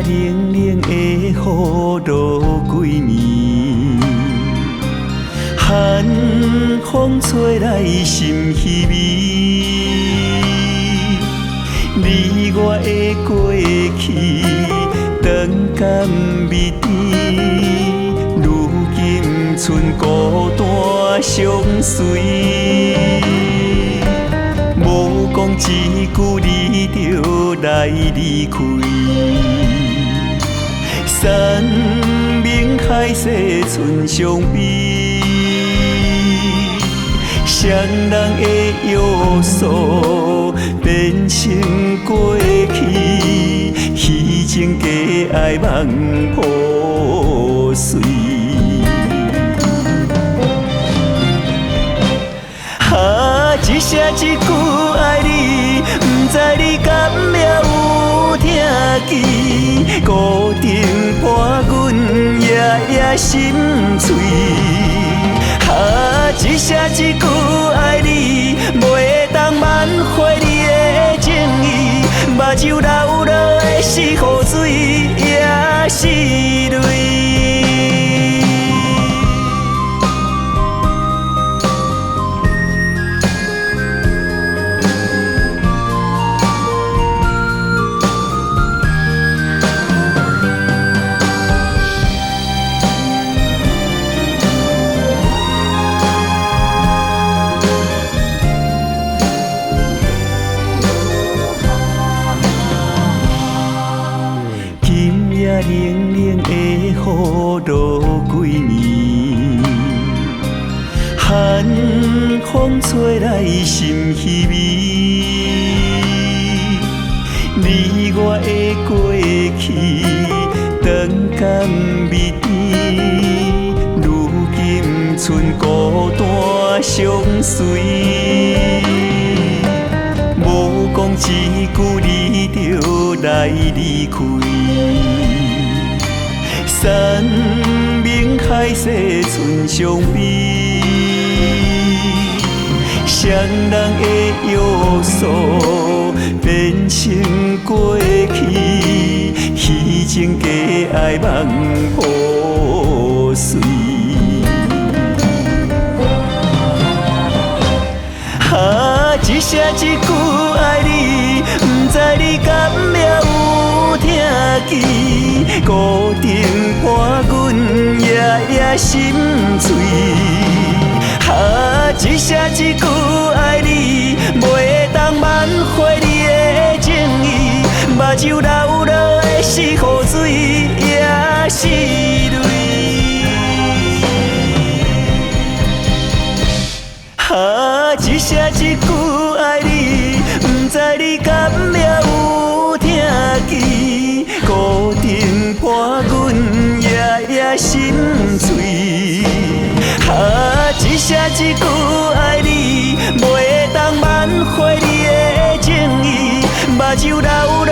冷冷的雨落规暝，寒風吹來心稀微。你我的過去，長甘味甜，如今賰孤單相隨。無講一句你就來離開，山盟海誓賰傷悲，雙人的約束變成過去，虛情假愛夢破碎。啊，一聲一句愛你，不知你敢也有聽見？孤燈伴阮夜夜心碎。啊，一聲一句愛你，袂當挽回你的情意，目睭流落的是雨水，也是淚。今夜冷冷的雨落规暝，寒風吹來心稀微。你我的過去，長甘味甜，如今賰孤單相隨。無講一句你就來離開，山盟海誓賰傷悲，雙人的約束變成過去，虛情假愛夢破碎。啊，一聲一句愛你，不知你敢也有聽見？孤燈伴阮夜夜心碎。啊，一聲一句愛你，袂當挽回你的情意，目睭流落的是雨水，也是淚。啊，一聲一句愛你，不知你敢也有聽見？孤燈伴阮夜夜心碎。啊，一聲一句愛你，袂當挽回你的情意，目睭流落